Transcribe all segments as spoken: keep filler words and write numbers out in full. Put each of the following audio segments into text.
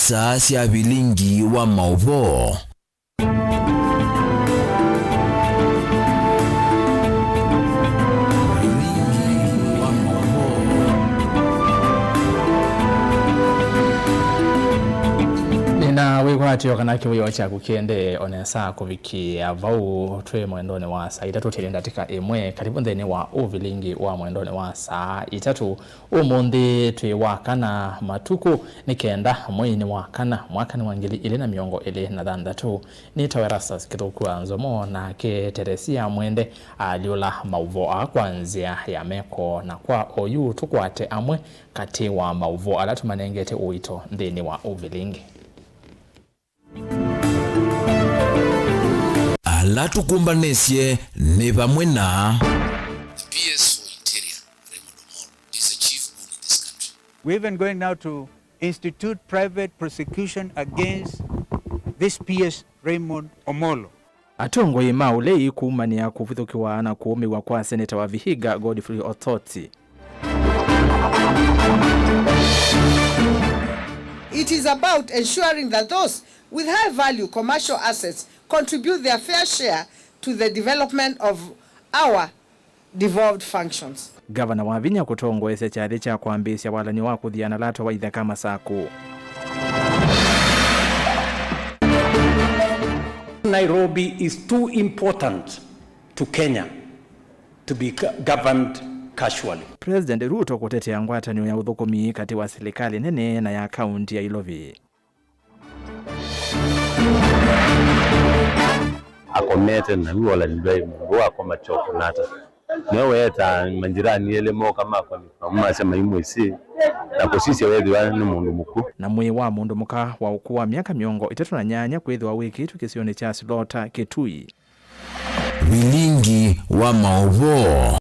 Star sya vilingi wa maũvoo. Vilingi wa maũvoo. Nĩna wĩkwatyo kana kĩwĩoo kyaku kĩendee o nesa kũvikĩa vau. Twĩ mwendonĩ wa saa itatũ tĩlĩ ndatĩka ĩmwe. Karibu nthĩnĩ wa ũvilingi wa mwendonĩ wa saa itatũ. Ũmũnthĩ twĩ wa kana, matukũ nĩ kenda mweinĩ wa kana, mwakanĩ wa ngili ilĩ na mĩongo ĩlĩ na thanthatũ. Nĩtawa Erastus Kĩthũkua Nzomo, nake Teresia Mwende alyũla maũvoo aa kwa nzĩa ya meko, na kwa oyu tũkwate amwe katĩ wa maũvoo ala tũmanengete ũito nthĩnĩ wa ũvilingi. Ala tũkũmbanĩsye nĩ vamwe na. The P S for Interior, Raymond Omolo, is the chief goon in this country. We're even going now to institute private prosecution against this P S Raymond Omolo. Atongoi ma ũlei kũumanĩa kũvithũkĩwa na kũũmĩw'a kwa seneta wa Vihiga, Godfrey Otsotsi. It is about ensuring that those with high value commercial assets contribute their fair share to the development of our devolved functions. Ngavana Wavinya kũtongoesya kyathĩ kya kwambĩĩsya walany'o wa kũthiana lata wa ithaka Masakũ. Nairobi is too important to Kenya to be governed casually. President Ruto kũtetea ngwatanĩo ya ũthũkũmi katĩ wa silikalĩ nene na ya kaunti ya Ilovi. Akomete na yu ola ndwai mũndũ akoma kyoko nata. Nĩwe weetaa manjirani elĩ moka makwa namo masya maimwĩsĩ na kũsisya wethĩwa nĩ mũndũ mũkw'ũ. Na mwĩĩ wa mũndũ mũka wa ũkũũ wa myaka mĩongo ĩtatũ na nyanya kwĩthĩwa wĩkĩtwe kĩsionĩ kya Silota, Kitui. Vilingi wa maũvoo.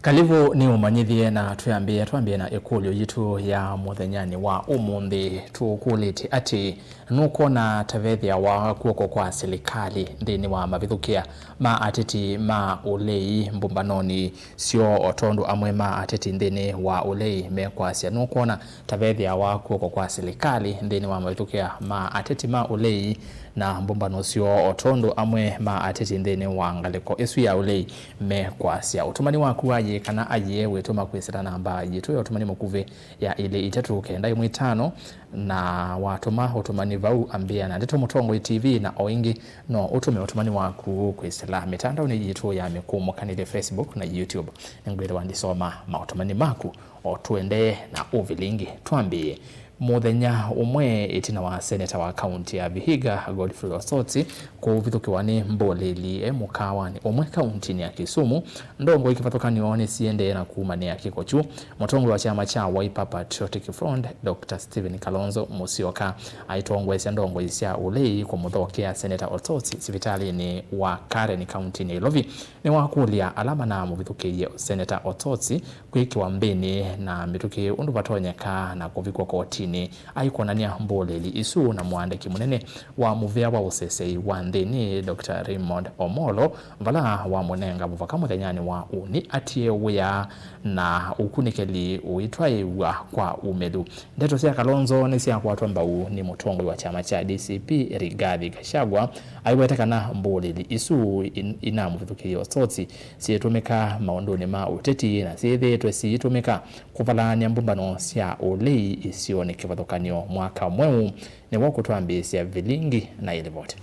Kalivu nĩ ũmanyĩthye na twĩambĩĩa, twambĩe na ĩkũlyo yitũ ya mũthenyanĩ wa ũmũnthĩ. Tũkũlĩtye atĩ, nũkwona ta vethĩawa kw'oko kwa silikalĩ nthĩnĩ wa mavĩthũkĩa ma ateti ma ũlei mbũmbanonĩ syoo, o tondũ amwe ma ateti nthĩnĩ wa ũlei mekwasya? Nũkwona ta vethĩawa kw'oko kwa silikalĩ nthĩnĩ wa mavĩthũkĩa ma ateti ma ũlei na mbũmbano syoo, o tondũ amwe ma ateti nthĩnĩ wa ngalĩko ĩsu ya ũlei mekwasya? Ũtũmani waku wa yĩĩ kana ayĩe wĩtũma kwĩsĩla namba yitũ ya ũtũmani mũkuvĩ ya ĩlĩ itatũ kenda ĩmwe itano, na watũma ũtũmani vau, ambĩa na Ndeto Mũtongoi T V, na o ĩngĩ no ũtũme ũtũmani waku kwĩsĩla mĩtandaonĩ yitũ ya mĩkũmũkanĩlye, Facebook na YouTube. Nĩngwĩthĩwa ndisoma maũtũmani maku. O tũendee na ũvilingi, twambĩĩe. Mũthenya ũmwe ĩtina wa seneta wa kaunti ya Vihiga, Godfrey Osotsi, kũvithũkĩwa nĩ mbũlĩli e mũkaawanĩ ũmwe kauntinĩ ya Kisumu, ndongoi kĩvathũkany'o nĩsiendee na kumanĩa kĩko kyu. Mũtongoi wa kyama kya Wiper Patriotic Front, Doctor Stephen Kalonzo Musyoka, aitongoesya ndongoi sya ũlei kũmũthokea seneta Osotsi sivitalĩnĩ wa Karen kauntinĩ ya Ilovi. Nĩwakũlya ala manamũvithũkĩie seneta Osotsi kwĩkĩwa mbĩnĩ na mĩtũkĩ ũndũ vatonyeka na kũvikwa kotinĩ, aikwonany'a mbũlĩli isu na mũandĩki mũnene wa mũvĩa wa ũseseĩ wa nthĩnĩ, Doctor Raymond Omolo, vala wamũnenga mũvaka mũthenyanĩ wa ũnĩ atie wĩa na ũkunĩkĩli ũitwaĩw'a kwa umĩlu. Ndeto sya Kalonzo nĩsyakwatwa mbau nĩ mũtongoi wa kyama kya D C P, Rigathi Gachagua, aiweta kana mbũlĩli isu in-, inamũvithũkĩie Osotsi syĩtũmĩka maũndũnĩ ma ũteti na syĩthĩĩtwe siitũmĩka kũvalany'a mbũmbano sya ũlei isionĩ kĩvathũkany'o. Mwaka mweũ nĩw'o kũtwambĩĩsya vilingi na ĩlivoti.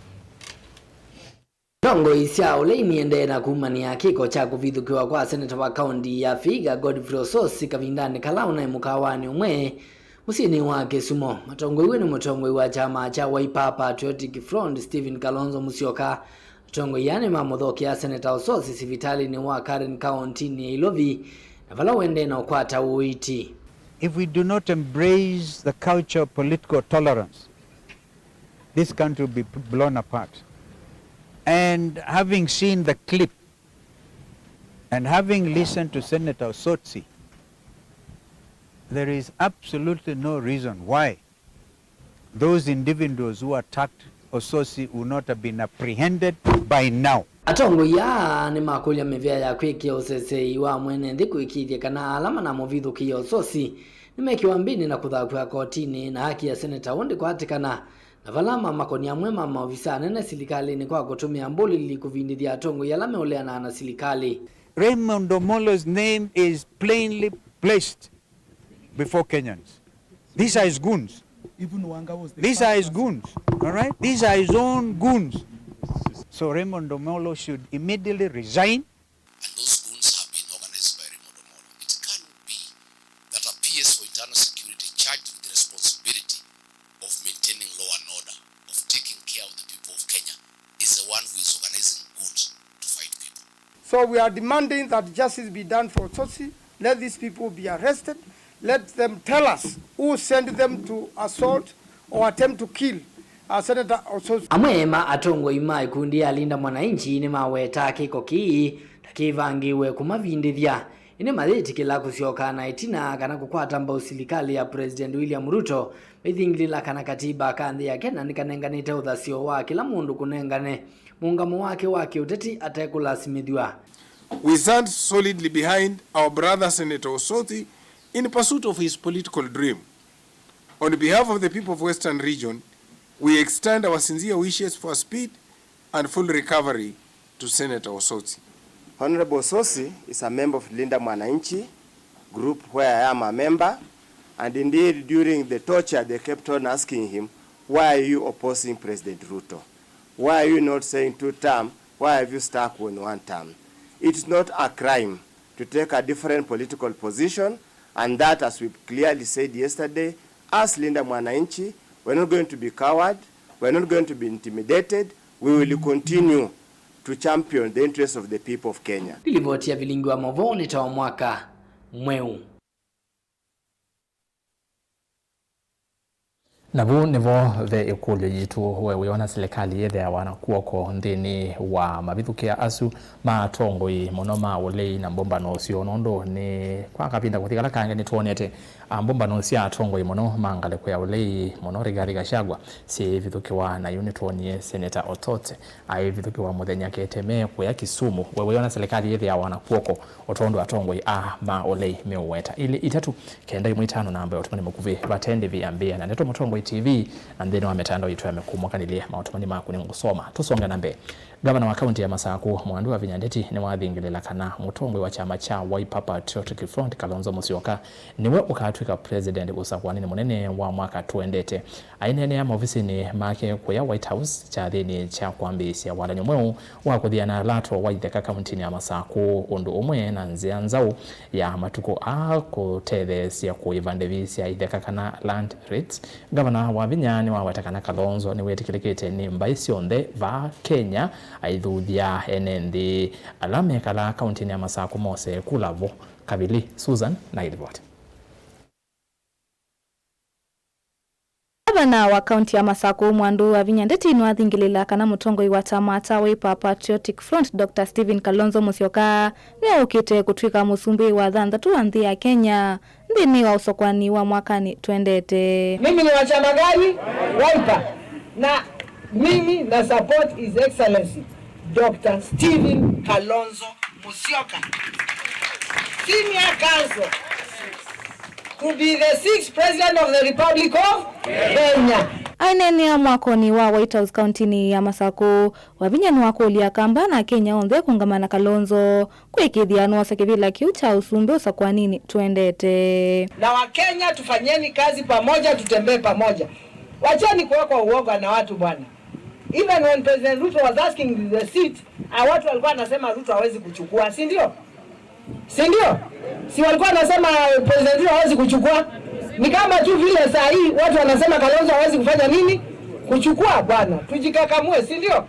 Ndongoi sya ũlei niendee na kumanĩa kĩko kya kũvithũkĩwa kwa seneta wa kaunti ya Vihiga, Godfrey Osotsi, kavindanĩ kala ũnaĩ mũkaawanĩ ũmwe mũsyĩnĩ wa Kisumu. Matongoiw'e nĩ mũtongoi wa kyama kya Wiper Patriotic Front, Stephen Kalonzo Musyoka, atongoi aa nĩmamũthokea seneta Osotsi sivitalĩnĩ wa Karen kauntinĩ ya Ilovi, na vala ũendee na ũkwata ũiiti. If we do not embrace the culture of political tolerance, this country will be blown apart. And having seen the clip and having listened to Senator Osotsi, there is absolutely no reason why those individuals who attacked Osotsi would not have been apprehended by now. Atongoi aa nĩmakũlya mĩvĩa ya kwĩkĩa ũseseei wa mwene nthĩ kũĩkĩĩthya kana ala manamũvithũkĩie Ososi nĩmekĩwa mbĩnĩ na kũthakw'a kotinĩ, na haki ya seneta ũũ ndĩkwatĩkana, na vala mamakoni amwe ma maovisa anene silikalĩnĩ kwa kũtũmĩa mbũlĩli kũvindĩthya atongoi ala meũleanaa na silikalĩ. Raymond Omolo's name is plainly placed before Kenyans. These are his goons. Even Wanga was the These are his goons. All right? These are his own goons. So Raymond Omolo should immediately resign. And those goons have been organized by Raymond Omolo. It can't be that a P S for internal security charged with the responsibility of maintaining law and order, of taking care of the people of Kenya, is the one who is organizing goons to fight people. So we are demanding that justice be done for Ososi. Let these people be arrested. Let them tell us who sent them to assault or attempt to kill, uh, Senator Ososi. Amwe ma atongoi ma ikundi ya Linda Mwananchi nĩmawetaa kĩko kĩĩ ta kĩvangĩĩwe kũmavindĩthya, ĩndĩ mayĩtĩkĩla kũsyoka na ĩtina kana kũkwata mbau silikalĩ ya President William Ruto, maithingĩlĩla kana katiba ka nthĩ ya Kenya nĩkanenganĩte ũthasyo wa kĩla mũndũ kũnengane mũũngamo wake wa kĩũteti atekũlasimĩthw'a. We stand solidly behind our brother Senator Ososi in pursuit of his political dream. On behalf of the people of Western Region, we extend our sincere wishes for a speed and full recovery to Senator Ososi. Honorable Ososi is a member of Linda Mwananchi group where I am a member, and indeed during the torture they kept on asking him, "Why are you opposing President Ruto? Why are you not saying two term? Why have you stuck on one term?" It's not a crime to take a different political position, and that, as we clearly said yesterday, as Linda Mwananchi, we're not going to be coward, we're not going to be intimidated, we will continue to champion the interests of the people of Kenya. Nĩ livoti ya Vilingi wa Mauvoo nĩ ta wa mwaka mweu. Na vu nĩvo ve ĩkũlyo yitũ, we wĩona silikalĩ yĩthĩawa na kw'oko nthĩnĩ wa mavithũkĩa asu ma atongoi mũno ma ũlei na mbũmbano ũseo, nũndũ nĩ kwa kavinda kũthi kala kangĩ nĩtwonete, a, mbũmbano sya atongoi mũno ma ngalĩko ya ũlei mũno Rigathi Gachagua syĩvithũkĩwa, na yu nĩtwonie Senator Otote aivithũkĩwa mũthenya keteme kũya Kisumu. We wĩona silikalĩ yĩthĩawa na kw'oko o tondũ atongoi aa ma ũlei meũweta? Ilĩ itatũ kenda ĩmwe itano namba ya ũtũmani mũkuvĩ vate ndĩvi ya mbĩa na ndeto Mũtongoi T V na nthĩnĩ wa mĩtandao yitũ ya mĩkũmũkanĩlye maũtũmani maku nĩngũsoma. Tũsonge na mbee. Ngavana wa kaunti ya Masakũ, Mwandu Wavinya Ndeti, nĩwathingĩlĩla kana mũtongoi wa kyama kya Wiper Patriotic Front, Kalonzo Musyoka, nĩwe ũkatw'ĩka president ũsakũanĩnĩ mũnene wa mwaka tũendete. Aineenea maovisinĩ make kũya White House kyathĩnĩ kya kwambĩĩsya walany'o mweũ wa kũthiana lato wa itheka kauntinĩ ya Masakũ, ũndũ ũmwe na nzĩa nzaũ ya matukũ aa kũtetheesya kũĩva ndĩvi sya itheka kana land rates. Ngavana Wavinya nĩwaweta kana Kalonzo nĩwĩtĩkĩlĩkĩte nĩ mbaĩ syonthe vaa Kenya aithuthya ene nthĩ ala mekalaa kauntinĩ ya Masakũ mose kula vo kavili. Susan na ilivoti. Ngavana wa kaunti ya Masakũ, Mwandu Wavinya Ndeti, nĩwathingĩlĩla kana mũtongoi wa kyama kya Wiper Patriotic Front, Doctor Stephen Kalonzo Musyoka, nĩũkĩte kũtw'ĩka mũsumbĩ wa thanthatũ wa nthĩ ya Kenya nthĩnĩ wa ũsakũani wa mwakanĩ twendete. Mimi ni wa chama gani? Wiper. Na mimi na support His Excellency Doctor Stephen Kalonzo Musyoka, Senior Counsel, to be the sixth President of the Republic of Kenya. Aineenea mwakonĩ wa White House kauntinĩ ya Masakũ, Wavinya nĩwakũlya Akamba na Akenya onthe kũũngama na Kalonzo kwĩkĩĩthya nĩwosa kĩvĩla kĩu kya ũsumbĩ ũsakũaninĩ twendete. Na Wakenya, tufanyeni kazi pamoja, tutembee pamoja. Wacheni kuwekwa uoga na watu bwana. Even when President Ruto was asking the seat, ah, watu walikuwa wanasema Ruto hawezi kuchukua, si ndio? Si ndio? Si walikuwa wanasema President Ruto hawezi kuchukua? Ni kama tu vile saa hii watu wanasema Kalonzo hawezi kufanya nini? Kuchukua bwana. Tujikakamue, si ndio?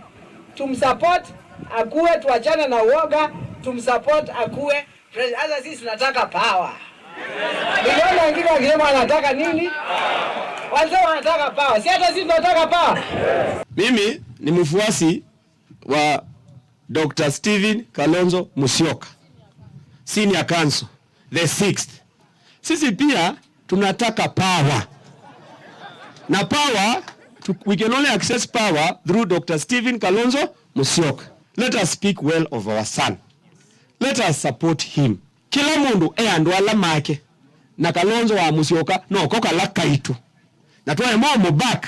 Tumsupport akue, tuachane na uoga, tumsupport akue. President, hata sisi tunataka power. Niliona wengine wakisema wanataka nini? Walisema wanataka power. Si hata sisi tunataka power? Mimi ni mfuasi wa Doctor Stephen Kalonzo Musyoka, Senior Counsel, the sixth. Sisi pia tunataka power. Na power, tu-, we can only access power through Doctor Stephen Kalonzo Musyoka. Let us speak well of our son. Let us support him. Kĩla mũndũ e andũ ala make, na Kalonzo wa Musyoka noko kala kaitũ. Na twaema ũmũ back,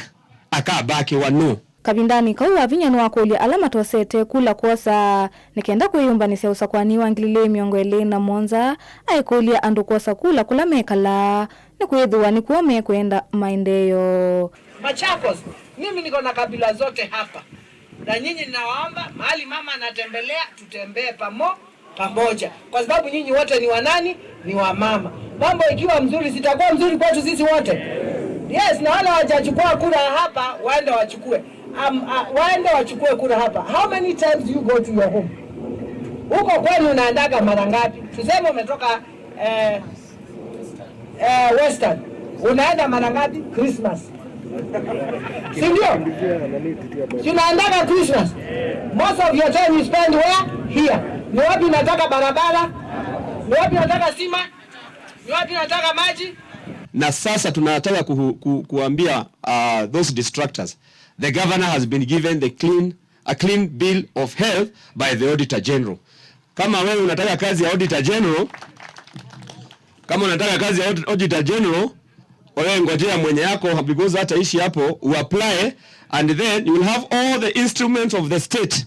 akabakiwa nũ? Kavindanĩ kau, Wavinya nĩwakũlya ala matosete kula kwosa nĩ kenda kwĩyũmbanĩsya ũsakwani wa ngili ilĩ mĩongo ĩlĩ na mũonza, aikũlya andũ kwosa kula kũla mekalaa, nĩkwĩthĩwa nĩkw'o mekwenda maendeeo. Machakos, mimi niko na kabila zote hapa. Na nyinyi ninawaomba, mahali mama anatembelea, tutembee pamo-, pamoja. Kwa sababu nyinyi wote ni wa nani? Ni wa mama. Mambo ikiwa mzuri, zitakuwa mzuri kwetu sisi wote. Yes, na wale hawajachukua kura hapa, waende wachukue. Um, uh, waende wachukue kura hapa. How many times do you go to your home? Huko kwenu unaendaga mara ngapi? Tuseme umetoka, eh, eh, Western. Unaenda mara ngapi Christmas? Si ndio? Si unaendaga Christmas? Most of your time you spend where? Here. Ni wapi nataka barabara? Ni wapi nataka sima? Ni wapi nataka maji? Na sasa tunataka ku, ku, kuambia, uh, those destructors, the governor has been given the clean, a clean bill of health by the Auditor General. Kama wewe unataka kazi ya Auditor General, kama unataka kazi ya Aud-, Auditor General, wewe ngojea mwenye yako, because hata ishi hapo, uapply, and then you will have all the instruments of the state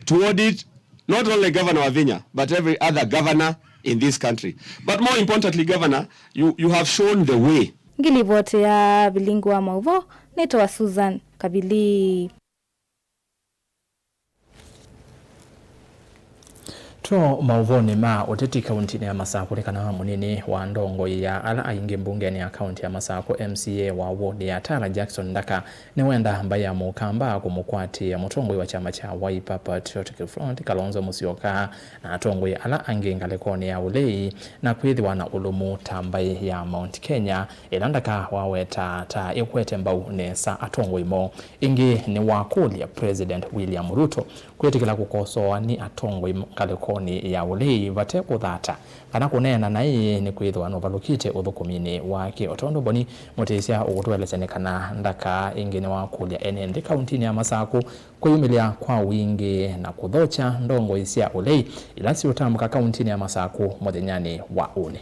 to audit not only Governor Wavinya, but every other governor in this country. But more importantly, Governor, you, you have shown the way. Ngilivoti ya vilingi wa maũvoo nĩtawa Susan Kavili. Tũ maũvonĩ ma ũteti kauntinĩ ya Masakũ, nĩ kana mũnini wa ndongoi ya ala aingĩ mbungenĩ ya kaunti ya Masakũ, M C A wa ward ya Tala, Jackson Ndaka, nĩwenda mbaĩ ya Mũkamba kũmũkwatĩĩa mũtongoi wa kyama kya Wiper, Patriotic Front, Kalonzo Musyoka, na atongoi ala angĩ ngalĩkonĩ ya ũlei, na kwĩthĩwa na ũlũmu ta mbaĩ ya Mount Kenya, ĩla Ndaka waweta ta ĩkwete mbau nesa atongoi moo. Ĩngĩ nĩwakũlya President William Ruto kwĩtĩkĩla kũkosoa nĩ atongoi ngalĩkonĩ ya ũlei vate kũthata kana kũneena naĩ nĩkwĩthĩwa nũvalũkĩte ũthũkũminĩ wake. O tondũ Boni Mũtĩsya ũkũtũelesya nĩ kana Ndaka ĩngĩ nĩwakũlya ene nthĩ kauntinĩ ya Masakũ kwĩyumĩlya kwa wingĩ na kũthokya ndongoi sya ũlei ila siũtambũka kauntinĩ ya Masakũ mũthenyanĩ wa ũnĩ.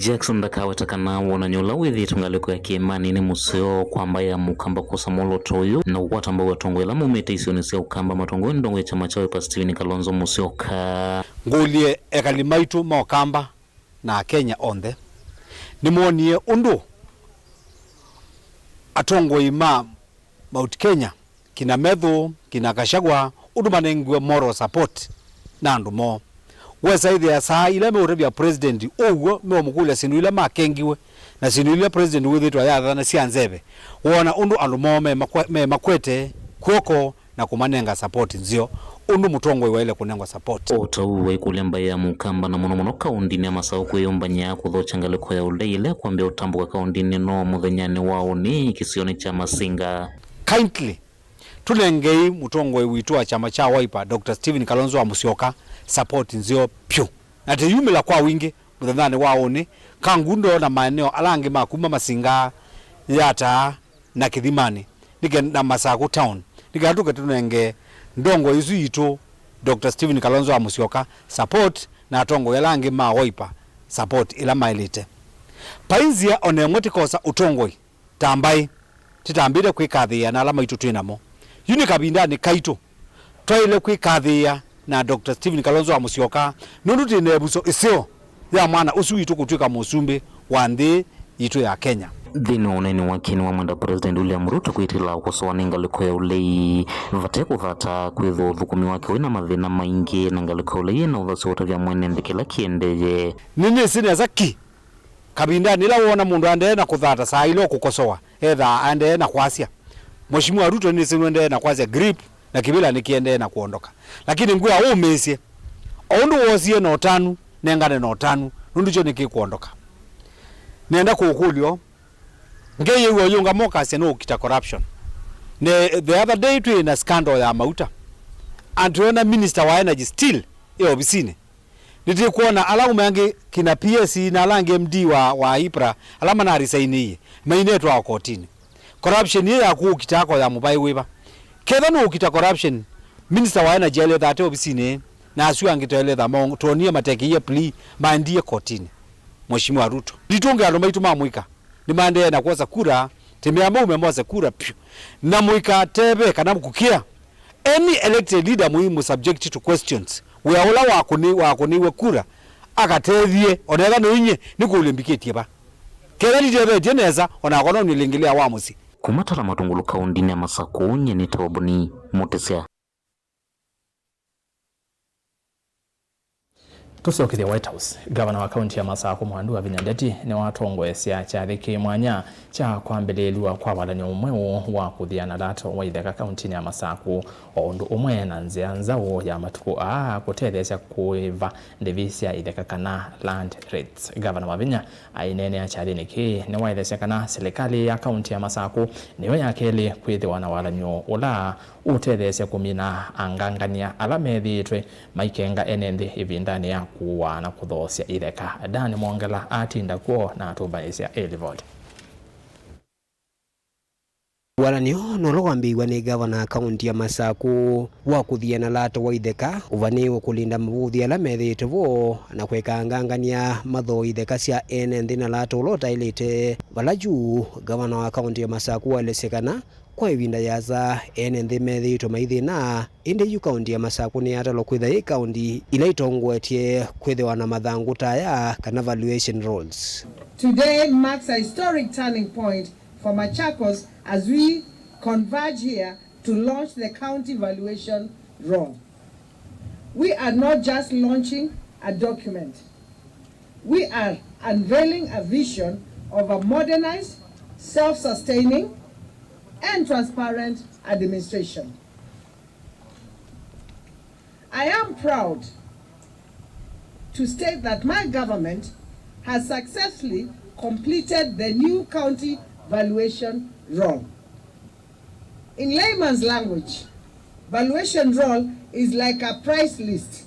Jackson Ndaka aweta kana wonany'o ũla wĩthĩĩtwe ngalĩko ya kĩĩmanĩ nĩ mũseo kwa mbaĩ ya Mũkamba kwosa mwolooto ũyũ na kũkwata mbau atongoi ala maumĩte isionĩ sya Ũkamba matongoi nĩ ndongoi ya kyama kya Wiper Stephen Kalonzo Musyoka. Ngũlye ekali maitũ ma Ũkamba na Akenya onthe, nĩmwonie ũndũ atongoi ma Mount Kenya, kina Methũ, kina Gachagua, ũndũ manengiwe moral support na andũ moo. Wesa ĩthĩa saa ila meũtavya president ũw'o, meũmũkũlya syĩndũ ila makengiwe na syĩndũ ila president wĩthĩtwe ayathana sya nzeve, woona ũndũ andũ moo memakwe-, memakwete kw'oko na kũmanenga support nzeo ũndũ mũtongoi waĩle kũnengwa support. O ta ũu waikũlya mbaĩ ya Mũkamba na mũno mũno kaũndinĩ ya Masakũ kwĩyũmbany'a kũthokya ngalĩko ya ũlei ĩla ĩkwambĩa ũtambũka kaũndinĩ ĩno mũthenyanĩ wa ũnĩ kĩsionĩ kya Masinga. Kindly, tũnengei mũtongoi witũ wa kyama kya Wiper, Doctor Stephen Kalonzo wa Musyoka, support nzeo pyũ. Na tĩyumĩla kwa wingĩ mũthenyanĩ wa ũnĩ, Kangundo na maeneo ala angĩ ma kuma Masinga, Yatta na Kĩthimanĩ, nĩkenda Masakũ Town, nĩkenda tũke tũnenge ndongoi ĩsu yitũ, Doctor Stephen Kalonzo wa Musyoka, support na atongoi ala angĩ ma Wiper support ĩla maĩlĩte. Vai nzĩa o na ĩmwe tĩkosa ũtongoi ta mbaĩ, tĩtambĩte kwĩkathĩĩa na ala maitũ twĩ namo. Yu nĩ kavindanĩ kaitũ twaĩle kwĩkathĩĩa na Doctor Stephen Kalonzo wa Musyoka, nũndũ twĩ na ĩvuso ĩseo ya mwana ũsu witũ kũtw'ĩka mũsumbĩ wa nthĩ yitũ ya Kenya. Nthĩnĩ wa ũneeni wake nĩwamwenda President William Ruto kwĩtĩkĩla kũkosoa nĩ ngalĩko ya ũlei vate kũthata, kwĩthĩwa ũthũkũmi wake wĩ na mathĩna maingĩ, na ngalĩko ya ũlei ĩna ũthasyo ũtavya mwene nthĩ kĩla kĩendee. Nĩnĩsĩ nesa ki kavindanĩ ĩla woona mũndũ aendee na kũthata saa ila ũkũkosoa, ethaa aendee na kwasya, Mheshimiwa Ruto nĩnĩsĩ nũendee na kwasya grip, na kĩvĩla nĩkĩendee na kũondoka. Lakini ngwĩa ũũmĩĩsye, o ũndũ woosie na ũtanu, nengane na ũtanu, nũndũ kyo nĩkĩkwondoka. Nĩenda kũũkũlyo, ngeyĩw'a ũyũngama ũkasya nũũkita corruption. Ne, the other day twĩ na scandal ya mauta, and twĩona minister wa energy still e ovisinĩ. Nĩtĩkwona ala aume angĩ, kina P S na ala angĩ M D wa, wa IPRA, ala manarisainĩie, mainetwa o kotinĩ. Corruption ĩĩ yaku ũkitaa ko ya mũvaĩ wĩva? Ketha nũũkita corruption, minister wa energy aletha ate ovisinĩ, na asu angĩ taeletha maũngũ, twonie matekĩie plea, maendie kotinĩ. Mheshimiwa Ruto. Nditũngĩa andũ maitũ ma mũika. Nĩmaendee na kwosa kura, tĩmea maume mose kura pyũ. Na mũikateve kana kũkĩa. Any elected leader mũi mũ subject to questions. Wĩa ũla wakũnĩ-, wakũnĩiwe kura, akatethie, ona ethwa nĩ inyie, nĩ kũlya mbikĩtie va. Ketha nditethetie nesa, ona akono nĩ lĩngĩlĩa wa mũsyĩ. Kuma Tala Matungulu kaũndĩnĩ ya Masakũ, nyie nĩ Toboni Mũtĩsya. Tũsyokethye White House. Gavana wa kaunti ya Masakũ Mwandu Wavinya Ndeti nĩwatongoesya kyathĩ kĩ mwanya kya kwambĩlĩĩlw'a kwa walany'o mweũ wa kũthĩa na lato wa itheka kauntinĩ ya Masakũ, o ũndũ ũmwe na nzĩa nzaũ ya matukũ aa kũtetheesya kũĩva ndĩvi sya itheka kana land rates. Gavana Wavinya aineenea kyathĩnĩ kĩĩ nĩwaelesya kana silikalĩ ya kaunti ya Masakũ nĩyo ya kelĩ kwĩthĩwa na walany'o ũla ũtetheesya kũmina angangany'a ala methĩĩtwe maikenga ene nthĩ ĩvindanĩ ya kũaa na kũthoosya itheka. Dan Mwongela atinda kw'o na atũmbanĩsya ĩlivoti. Walany'o nũla wambĩĩiw'a nĩ gavana kaunti ya Masakũ wa kũthĩa na lato wa itheka ũvanĩĩwe kũlinda mavũthi ala methĩĩtwe vo na kũeka angangany'a mathoo itheka sya ene nthĩ na lato ũla ũtaĩlĩte. Vala yu, gavana wa kaunti ya Masakũ waelesya kana kwa ĩvinda yĩasa, ene nthĩ methĩĩtwe maithĩna, ĩndĩ yu kaunti ya Masakũ nĩyatalwa kwĩthwa yĩ kaunti ila itongoetye kwĩthĩwa na mathangũ ta aya, kana valuation rolls. Today marks a historic turning point for Machakos as we converge here to launch the county valuation roll. We are not just launching a document. We are unveiling a vision of a modernized, self-sustaining, and transparent administration. I am proud to state that my government has successfully completed the new county valuation roll. In layman's language, valuation roll is like a price list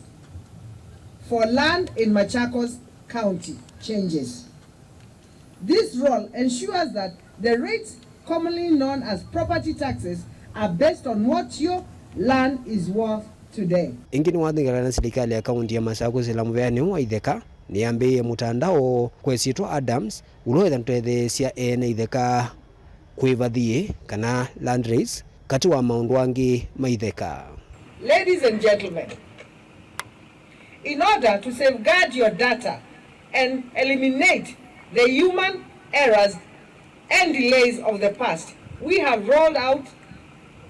for land in Machakos County changes. This roll ensures that the rates commonly known as property taxes are based on what your land is worth today. Ĩngĩ nĩwathingata na silikalĩ ya kaunti ya Masakũ sila mũveanĩ ũũ wa itheka nĩyambĩĩe mũtandao kwĩsĩtwa Adams, ũla wĩtha nũtetheesya ene itheka kwĩva thiĩ kana land rates, katĩ wa maũndũ angĩ ma itheka. Ladies and gentlemen, in order to safeguard your data and eliminate the human errors and delays of the past, we have rolled out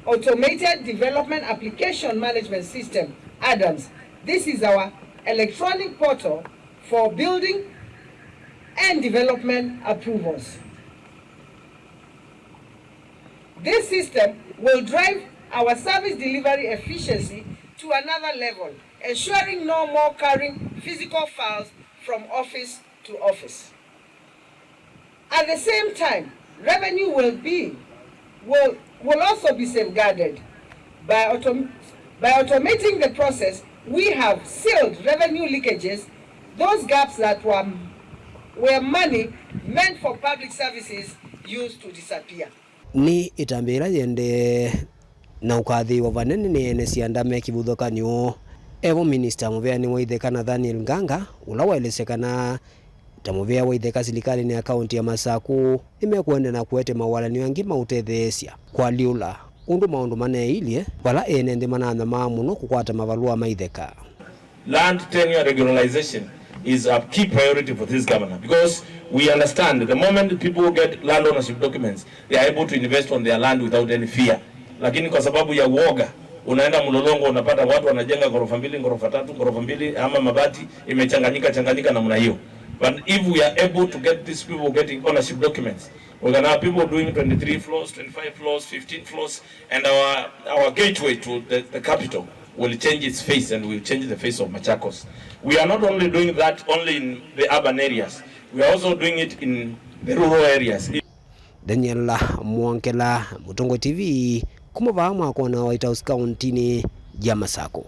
Automated Development Application Management System, Adams. This is our electronic portal for building and development approvals. This system will drive our service delivery efficiency to another level, ensuring no more carrying physical files from office to office. At the same time, revenue will be, will, will also be safeguarded by autom-, by automating the process. We have sealed revenue leakages, those gaps that were, where money meant for public services used to disappear. Nĩ ĩtambya yĩla yĩendee na ũkathĩĩwa vanene nĩ ene syanda me kĩvathũkany'o. Evo minista mũveanĩ wa itheka Nathaniel Nganga, ũla waelesya kana ta mũvea wa itheka silikalĩnĩ ya kaunti ya Masakũ, nĩmekũendeea na kũete mawalany'o angĩ ma ũtetheesya kũalyũla ũndũ maũndũ maneeilye, vala ene nthĩ mananyamaa mũno kũkwata mavalũa ma itheka. Land tenure regularization is a key priority for this governor, because we understand the moment people get land ownership documents, they are able to invest on their land without any fear. Lakini kwa sababu ya uoga, unaenda Mlolongo, unapata watu wanajenga ghorofa mbili, ghorofa tatu, ghorofa mbili, ama mabati imechanganyika changanyika namna hiyo. But if we are able to get these people getting ownership documents, we can have people doing twenty-three floors, twenty-five floors, fifteen floors, and our, our gateway to the, the capital will change its face and will change the face of Machakos. We are not only doing that only in the urban areas, we are also doing it in the rural areas. Daniel Mwongela, Mũtongoi T V, kuma vaa mwakona White House kauntinĩ ya Masakũ.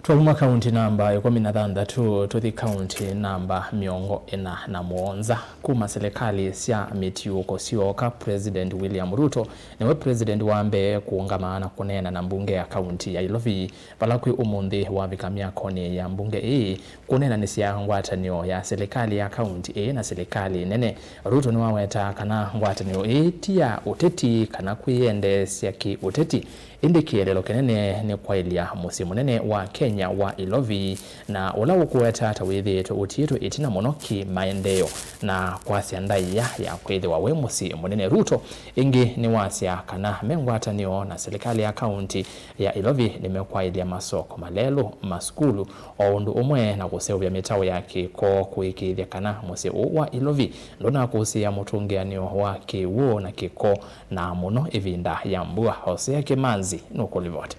Twauma kaunti namba ĩkũmi na thanthatũ, tũthi kaunti namba mĩongo ĩna na mũonza. Kuma silikalĩ sya mĩtiũko syooka, President William Ruto nĩwe president wa mbee kũũngama na kũneena na mbunge ya kaunti ya Ilovi, vala kwĩ ũmũnthĩ wavika myakonĩ ya mbunge ĩĩ kũneenanĩsya ngwatanĩo ya silikalĩ ya kaunti ĩĩ na silikalĩ nene. Ruto nĩwaweta kana ngwatanĩo ĩĩ ti ya ũteti kana kwĩyendeesya kĩ-ũteti, ĩndĩ kĩeleelo kĩnene nĩ kwaĩlya mũsyĩ mũnene wa Kenya wa Ilovi, na ũla ũkũweta ta wĩthĩĩtwe ũtiĩtwe ĩtina mũno kĩ-maendeeo na kwasya ndaĩa ya kwĩthĩwa wĩ mũsyĩ mũnene. Ruto ĩngĩ nĩwasya kana me ngwatanĩo na silikalĩ ya kaunti ya Ilovi nĩmekwaĩlya masoko malelũ, masukulu, o ũndũ ũmwe na kũseũvya mĩtaũ ya kĩko kũĩkĩĩthya kana mũsyĩ ũũ wa Ilovi ndũnakũsĩĩa mũtũngĩanĩo wa kĩw'ũ na kĩko, na mũno ĩvinda ya mbua. Hosea Kĩmanzi nũkũlivoti.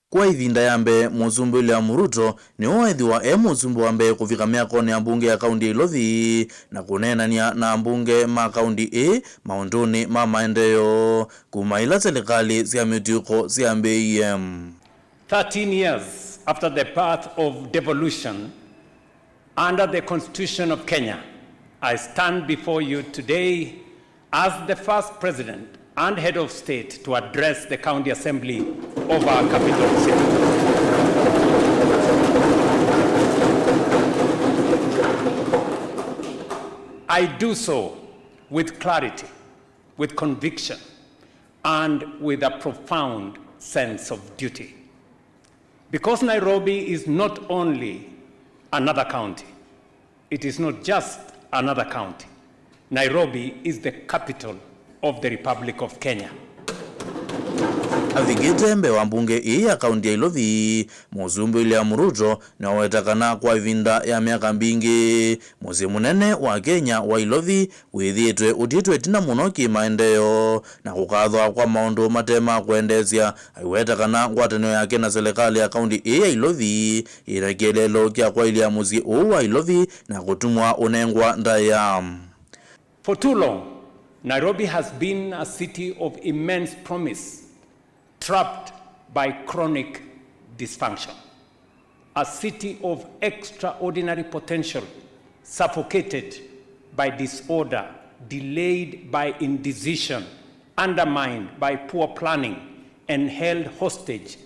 Kwa ĩvinda ya mbee, Mũsumbĩ William Ruto nĩwe weethĩwa e mũsumbĩ wa mbee kũvika myakonĩ ya mbunge ya kaunti ya Ilovi na kũneenany'a na ambunge ma kaunti ĩĩ maũndũnĩ ma maendeeo kuma ĩla silikalĩ sya mĩtiũko syambĩĩie. Thirteen years after the birth of devolution, under the Constitution of Kenya, I stand before you today as the first president and head of state to address the county assembly of our capital city. I do so with clarity, with conviction, and with a profound sense of duty. Because Nairobi is not only another county, it is not just another county. Nairobi is the capital of the Republic of Kenya. Avikĩte mbee wa mbunge ĩĩ ya kaunti ya Ilovi, Mũsumbĩ William Ruto nĩwaweta kana kwa ĩvinda ya myaka mbingĩ, mũsyĩ mũnene wa Kenya wa Ilovi wĩthĩĩtwe ũtiĩtwe ĩtina mũno kĩ-maendeeo na kũkathwa kwa maũndũ mate ma kwendeesya. Aiweta kana ngwatanĩo yake na silikalĩ ya kaunti ĩĩ ya Ilovi yĩ na kĩeleelo kya kwaĩlya mũsyĩ ũũ wa Ilovi na kũtumwa ũnengwa ndaĩa. For too long, Nairobi has been a city of immense promise, trapped by chronic dysfunction. A city of extraordinary potential, suffocated by disorder, delayed by indecision, undermined by poor planning, and held hostage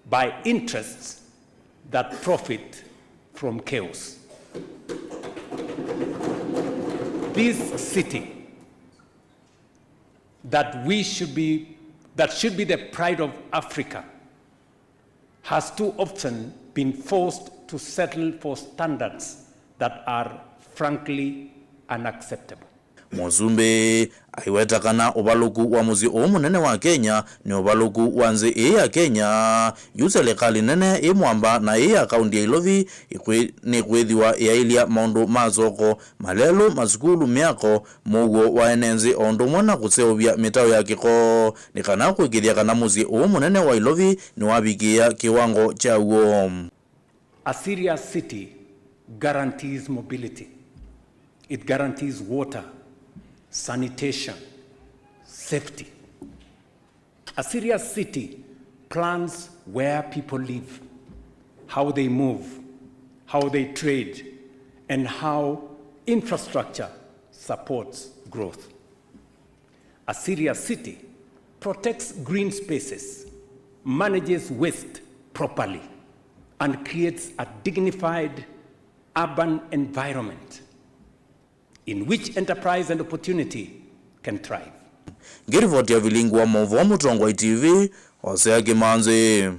by interests that profit from chaos. This city that we should be, that should be the pride of Africa, has too often been forced to settle for standards that are frankly unacceptable. Mũsumbĩ aiweta kana ũvalũku wa mũsyĩ ũũ mũnene wa Kenya nĩ ũvalũku wa nthĩ ĩĩ ya Kenya. Yu silikalĩ nene ĩ mwamba na ĩĩ ya kaunti ya Ilovi ĩkwĩ-, nĩkwĩthĩwa ĩaĩlya maũndũ ma soko, malelũ, masukulu, myako, mũuo wa ene nthĩ, o ũndũ ũmwe na kũseũvya mĩtaũ ya kĩko, nĩ kana kũĩkĩĩthya kana mũsyĩ ũũ mũnene wa Ilovi nĩwavikĩĩa kĩwango kyaw'o. A serious city guarantees mobility. It guarantees water, sanitation, safety. A serious city plans where people live, how they move, how they trade, and how infrastructure supports growth. A serious city protects green spaces, manages waste properly, and creates a dignified urban environment in which enterprise and opportunity can thrive. Ngĩrivoti ya vilingi wa maũvoo Mũtongoi T V, Hosea Kĩmanzi.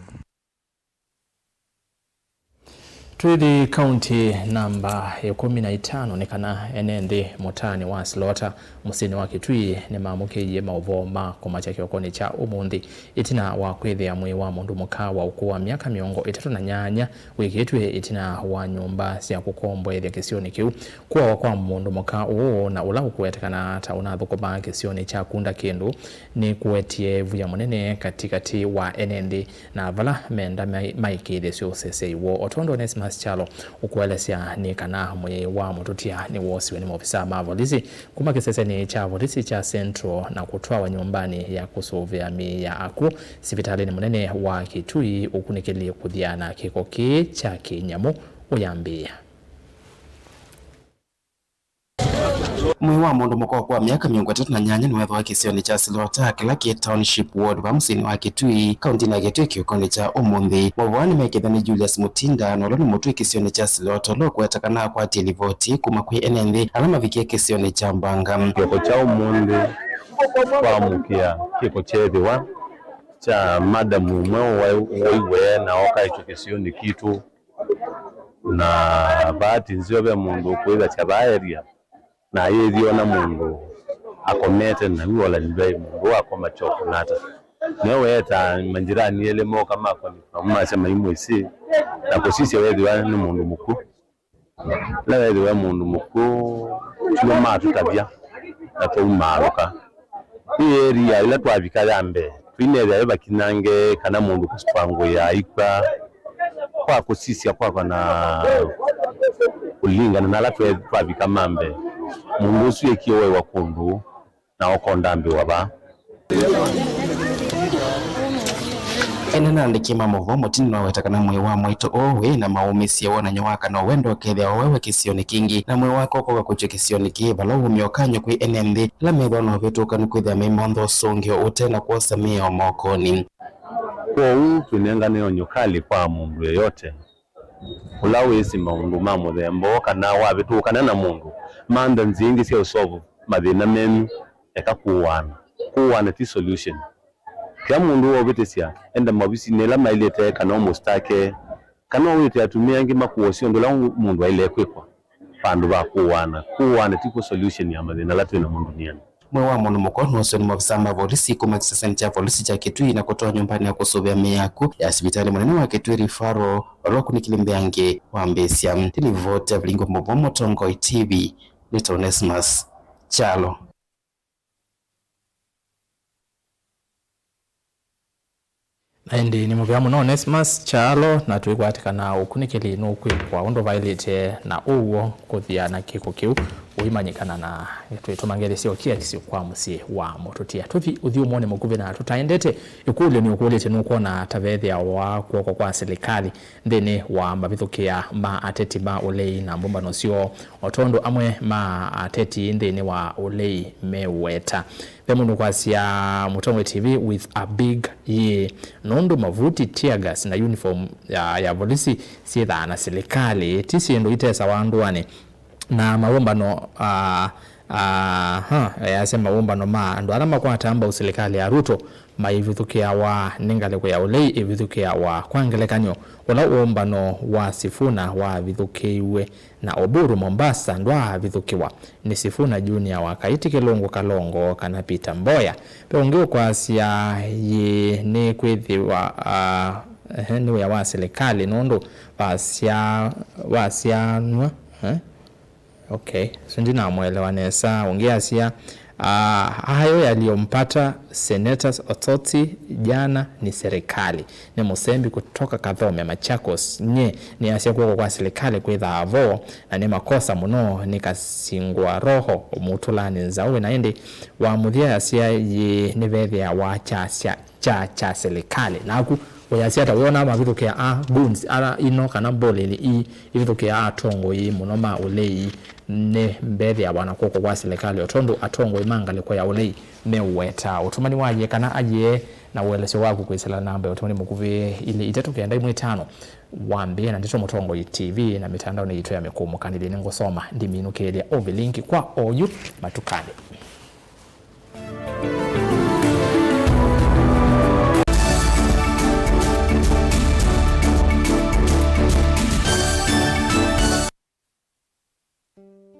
Twĩthi kaunti namba ĩkũmi na itano, nĩ kana ene nthĩ mũtaanĩ wa Slaughter mũsyĩnĩ wa Kitui nĩmamũkĩie maũvoo ma kũmakya kĩokonĩ kya ũmũnthĩ, ĩtina wa kwĩthĩa mwĩĩ wa mũndũ mũka wa ũkũũ wa myaka mĩongo ĩtatũ na nyanya wĩkĩtw'e ĩtina wa nyũmba sya kũkomboethya kĩsionĩ kĩu. Kũawa kwa mũndũ mũka ũũ, na ũla ũkũwetekana ta ũnathũkũmaa kĩsionĩ kya Kunda Kĩndũ, nĩkũetie vuya mũnene katĩkatĩ wa ene nthĩ na vala menda mai-, maĩkĩĩthye syũsesei woo. O tondũ Onesmus Kyalo ũkũelesya nĩ kana mwĩĩ wa mũtũtia nĩwoosiwe nĩ maovisaa ma volisi kuma kĩsesenĩ kya volisi kya Central na kũtwawa nyũmbanĩ ya kũsũvĩa mĩĩ ya akw'ũ sivitalĩnĩ mũnene wa Kitui ũkunĩkĩlye kũthiana kĩko kĩĩ kya kĩnyamũ ũyambĩĩa. Mwĩĩ wa mũndũ mũka kwa myaka mĩongo ĩtatũ na nyanya nĩwethĩwa kĩsionĩ kya Silota, kĩla kĩ Township Ward, va mũsyĩnĩ wa Kitui, kauntinĩ ya Kitui kĩokonĩ kya ũmũnthĩ. Maũvoo nĩmekĩtha nĩ Julius Mutinda, na ũla nĩ mũtũi kĩsionĩ kya Silota, ũla ũkweta kana akwatie livoti kuma kwĩ ene nthĩ ala mavikie kĩsionĩ kya Mbanga. Kĩoko kya ũmũnthĩ twamũkĩa kĩko kyeethĩwa kya madamu ũmwe waiwe na okaĩtwe kĩsionĩ kitũ. Na vaa ti nzeo ve mũndũ ũkwĩthasya vaa area, na ayĩthĩwa na mũndũ akomete, na yu olanilwai mũndũ wakoma kyoko nata. Nĩwe weetaa manjirani elĩ moka makoni, namo masya maimwĩsĩ, na kũsisya weethĩwa nĩ mũndũ mũkw'ũ. Ĩla weethĩwa e mũndũ mũkw'ũ, tuo matũtavya na twaumaalũka. Ĩ area ĩla twavika ya mbee, tũinethĩa ve vakinyange kana mũndũ kũsitwangũĩa aikw'a. Kwa kũsisya kwakwa na kũlingana na ala twe-, twavika ma mbee, mũndũ ũsu ekie waĩwa kũndũ na ũkondambĩwa vaa. Ene na andĩki ma maũvoo, Mutinda nĩwaweta kana mwĩĩ wa mwaitũ ũũ wĩ na maũmĩsye wonany'o wa kana ũwendo ũkethĩawa waĩwe kĩsionĩ kĩngĩ, na mwĩĩ wake ũkoka kũtw'ĩka kĩsionĩ kĩĩ, vala ũũmya ũkany'o kwĩ ene nthĩ ala methĩwa na ũvĩtũkanu kwĩthĩa meimantha ũsũngĩo ũte na kwosa mĩao mokonĩ. Kwoou twĩnengane onyo kalĩ kwa mũndũ yeyote ũla wĩsĩ maũndũ ma mũthemba ũũ kana wavĩtũkana na mũndũ. Mantha nzĩa ingĩ sya ũsolve mathĩna menyu, eka kũũaana. Kũũaana ti solution. Kĩla mũndũ waũvĩtĩsya, enda maovisinĩ ĩla maĩlĩte kana ũmũstake, kana ũwĩte atumĩa angĩ makũosye ũndũ ũla mũndũ aĩle kwĩkwa. Vandũ va kũũaana, kũũaana ti kw'o solution ya mathĩna ala twĩ namo ndũnĩanĩ. Mwĩĩ wa mũndũ mũka nĩwoosiwe nĩ maovisaa ma volisi kuma kĩsesenĩ kya volisi kya Kitui na kũtwawa nyũmbanĩ ya kũsũvĩa mĩĩ ya akw'ũ ya sivitalĩ mũnene wa Kitui Referral, vala ũkunĩkĩli mbee angĩ wambĩĩsya. Nĩ livoti ya Vilingi wa Maũvoo Mũtongoi T V, nĩ Onesmus Kyalo. Na ĩndĩ nĩ mũvea mũno Onesmus Kyalo, na twĩkwatĩkana ũkunĩkĩli nũkwĩkwa ũndũ vaĩlĩte na ũw'o kũthĩa na kĩko kĩu ũimanyĩkana na twĩtũma ngelĩ sya ũkiakisyo kwa mũsyĩ wa mũtũtia. Tũthi ũthyũmũonĩ mũkuvĩ na tũtaendete, ĩkũlyo nĩũkũlĩtye nũkwona ta vethĩawa kw'oko kwa silikalĩ nthĩnĩ wa mavithũkĩa ma ateti ma ũlei na mbũmbano syoo, o tondũ amwe ma ateti nthĩnĩ wa ũlei meweta. Ve mũndũ kwasya Mũtongoi T V with a big yee, nũndũ mavuti, tear gas na uniform ya, ya volisi syĩthaa na silikalĩ, ti syĩndũ itesawa ndũanĩ. Na mawũmbano, ah, ah, huh, easya mawũmbano ma andũ ala makwataa mbau silikalĩ ya Ruto maivithũkĩawa nĩ ngalĩko ya ũlei ĩvithũkĩawa. Kwa ngelekany'o, ũla wũmbano wa Sifuna wavithũkĩiw'e na Oburu Mombasa ndwaavithũkĩwa nĩ Sifuna Junior wa Kaiti Kĩlũngũ Kalongo kana Peter Mboya. Ve ũngĩ ũkwasya yĩĩ nĩkwĩthĩwa, ah, ehe, nĩ wĩa wa silikalĩ nũndũ wasya-, wasyaanw'a, eh? Okay, so ndinamwelewa nesa. Ũngĩ asya, ah, hayo yaliyompata Senators Otsotsi jana ni serikali. Nĩ mũsembi kutoka Kathome, Machakos. Nye nĩasya kw'oko kwa silikalĩ kwĩthaa vo, na nĩ makosa mũno, nĩ kasingwa roho mũtũlanĩ nzaũ. Na ĩndĩ wa mũthya asya yĩĩ nĩvethĩawa kyasya kya, kya silikalĩ. Naku ũyasya ata wĩonaa mavithũkĩa a goons ala ino kana mbũlĩlĩ ii ivithũkĩa atongoi mũno ma ũlei nĩ mbethĩawa na kw'oko kwa silikalĩ, o tondũ atongoi ma ngalĩko ya ũlei meũweta. Ũtũmani wa yĩĩ kana ayĩe na ũelesyo waku kwĩsĩla namba ya ũtũmani mũkuvĩ ilĩ itatũ kenda imwe itano wambĩĩe na ndeto Mũtongoi T V na mĩtandaonĩ yitũ ya mĩkũmũkanĩlye. Nĩngũsoma ndiminũkĩĩlya ũvilingi kwa oyu matukanĩ.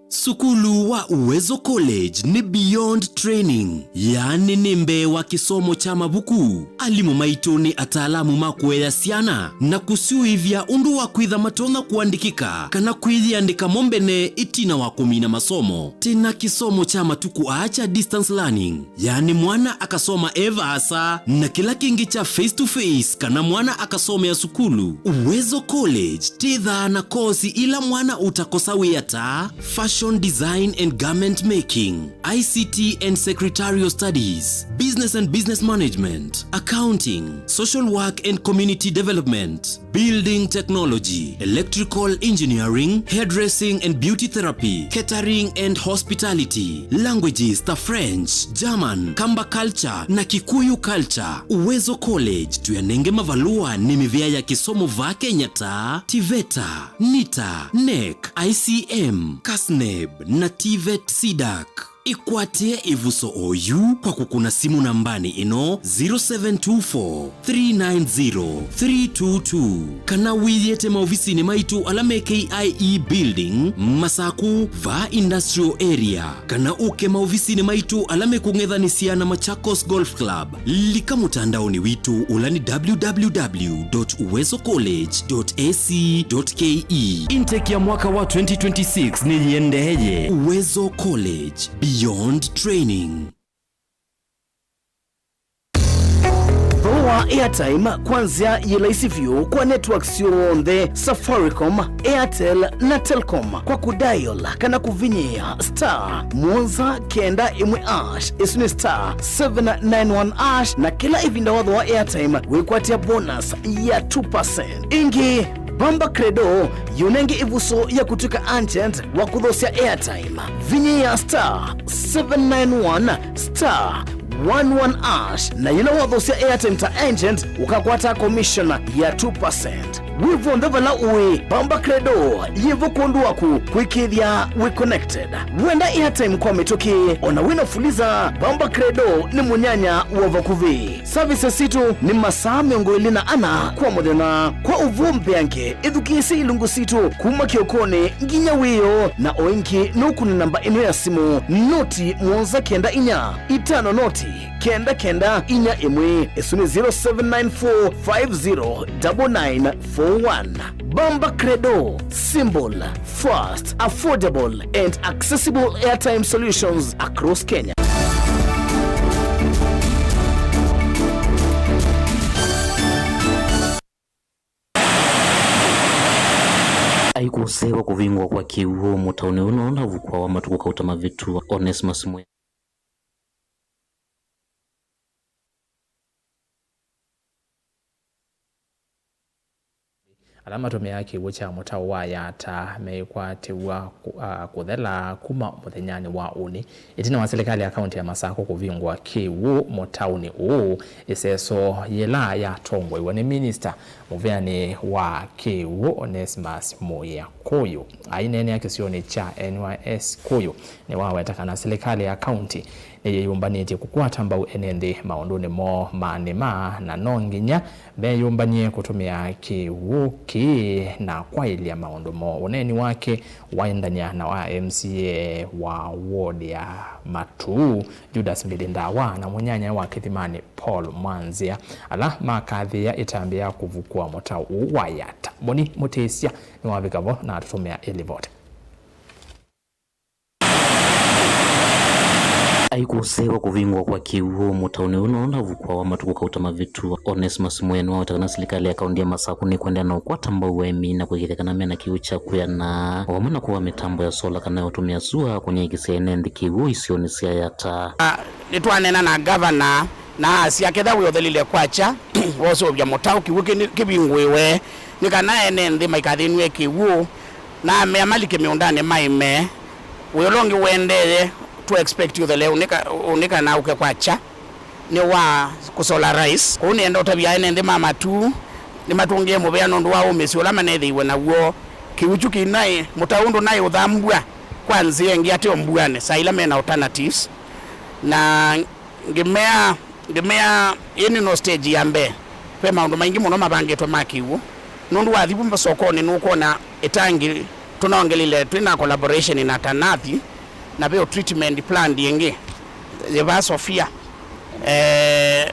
Sukulu wa Uwezo College nĩ beyond training, yaani nĩ mbee wa kĩsomo kya mavuku. Alimũ maitũ nĩ ataalamu ma kũea syana na kũsyũĩvya ũndũ wa kwĩtha matonya kũandĩkĩka kana kwĩyĩandĩka mo mbene ĩtina wa kũmina masomo. Twĩna kĩsomo kya matukũ aa kya distance learning, yaani mwana akasoma e vaasa, na kĩla kĩngĩ kya face to face kana mwana akasomea sukulu. Uwezo College twĩthaa na kosi ila mwana ũtakosa wĩa ta fashion design and garment making, I C T and secretarial studies, business and business management, accounting, social work and community development, building technology, electrical engineering, hairdressing and beauty therapy, catering and hospitality, languages ta French, German, Kamba culture na Kikuyu culture. Uwezo College tũyanenge mavalũa nĩ mĩvĩa ya kĩsomo vaa Kenya ta TVETA, NITA, NEC, I C M, KASNEB na TVET CDAC. Ĩkwatĩe ĩvuso oyu kwa kũkũna simũ nambanĩ ĩno, zero seven two four, three nine zero, three two two, kana wĩyĩte maovisinĩ maitũ ala me K I E Building, Masaku, vaa Industrial Area, kana ũke maovisinĩ maitũ ala mekũng'ethanĩsya na Machakos Golf Club. Lika mũtandaonĩ witũ ũla nĩ W W W dot uwezo college dot A C dot K E. Intake ya mwaka wa twenty twenty-six nĩyĩendeeye. Uwezo College, beyond training. Thooa airtime kwa nzĩa yĩ laisi vyũ kwa networks syonthe, Safaricom, Airtel na Telcom, kwa kũdial kana kũvinyĩĩa star mũonza kenda ĩmwe hash, ĩsu nĩ star seven nine one hash, na kĩla ĩvinda wathooa airtime wĩkwatĩa bonus ya two percent. Ĩngĩ, Bamba Credo yũnenge ĩvuso ya kũtw'ĩka agent wa kũthosya airtime. Vinyĩĩa star seven nine one star one one hash, na yĩla wathosya airtime ta agent, ũkakwata commission ya two percent. Wĩ vonthe vala ũĩ, Bamba Credo yĩvo kwondũ waku kwĩkĩĩthya wĩ connected. Wenda airtime kwa mĩtũkĩ, ona wĩna Fuliza, Bamba Credo nĩ mũnyanya wa vakuvĩ. Services sitũ nĩ masaa mĩongo ĩlĩ na ana kwa mũthenya. Kwa ũvoo mbeange, ĩthukĩĩsye ilungu sitũ kuma kĩokonĩ nginya wĩoo, na o ĩngĩ nũkũne namba ĩno ya simũ, noti mũonza kenda inya itano noti kenda kenda inya ĩmwe, ĩsu nĩ zero seven nine four five zero double nine four one. Bamba Credo, simple, fast, affordable and accessible airtime solutions across Kenya. Aikũsewa kũvingwa kwa kĩw'ũ mũtaũni ũũ nũndũ ũndavukwa wa matukũ kauta mavĩtu. Onesmus Mwea. Ala matũmĩaa kĩw'ũ kya mũtaũ wa Yata meĩkwatĩw'a kũ-, a, kũthela kuma mũthenyanĩ wa ũnĩ, ĩtina wa silikalĩ ya kaunti ya Masakũ kũvingũa kĩw'ũ mũtaũnĩ ũũ, ĩseso yĩla yatongoew'e nĩ minista mũvĩanĩ wa kĩw'ũ Onesmus Mũya Kũyũ. Aineenea kĩsionĩ kya N Y S Kũyũ nĩwaweta kana silikalĩ ya kaunti nĩyĩyũmbanĩtye kũkwata mbau ene nthĩ maũndũnĩ moo ma nĩma, na no nginya meyũmbany'e kũtũmĩa kĩw'ũ kĩĩ na kwaĩlya maũndũ moo. Ũneeni wake waendany'a na wa M C A wa ward ya Matuu, Judas Mbili Ndawa, na mũnyanyae wa Kĩthimanĩ, Paul Mwanzĩa, ala makathĩĩa ĩtambya ya kũvukũa mũtaũ ũũ wa Yata. Moni Mũtĩsya nĩwavika vo na atũtũmĩa ĩlivoti. Aikũsewa kũvingũa kwa kĩw'ũ mũtaũnĩ ũũ nũndũ ũndavukwa wa matukũ kauta mavĩtu. Onesmus Mwea nĩwaweta kana silikalĩ ya kaunti ya Masakũ nĩkũendeea na ũkwata mbau aĩmi na kũĩkĩĩthya kana mena kĩw'ũ kya kwĩana, o vamwe na kũaa mĩtambo ya sola kana ya ũtũmĩa sua kũnyaĩĩkĩsya ene nthĩ kĩw'ũ isionĩ sya Yata. Ah, nĩtwaneena na ngavana na asya, kethĩwa wĩ ũthelile kwakya, woseũvya mũtaũ kĩw'ũ kĩ-, kĩvingũĩwe, nĩ kana ene nthĩ maikathĩnw'e kĩw'ũ, na amea malike mĩũndanĩ maĩme. Wĩa ũla ũngĩ ũendee, tũ expect ũthele ũnĩka, ũnĩka na ũke kwakya, nĩ wa kũsola rice. Kũu nĩenda ũtavya ene nthĩ ma Matuu nĩmatũngĩe mũvea nũndũ wa ũmĩsyo ũla manethĩiwe naw'o. Kĩw'ũ kyu kĩnaĩ, mũtaũ ndũnaĩ ũthambw'a kwa nzĩa ĩngĩ ateo mbuanĩ, saa ila mena alternatives. Na ngĩmea, ngĩmea, ĩĩ nĩ no stage ya mbee. Ve maũndũ maingĩ mũno mavangĩtwe ma kĩw'ũ. Nũndũ wathi vu sokonĩ nũkwona ĩtangi tũnaongelile twĩ na collaboration na Tanathi, Na ve o treatment plant ĩngĩ yĩ vaa Sofia. Eh,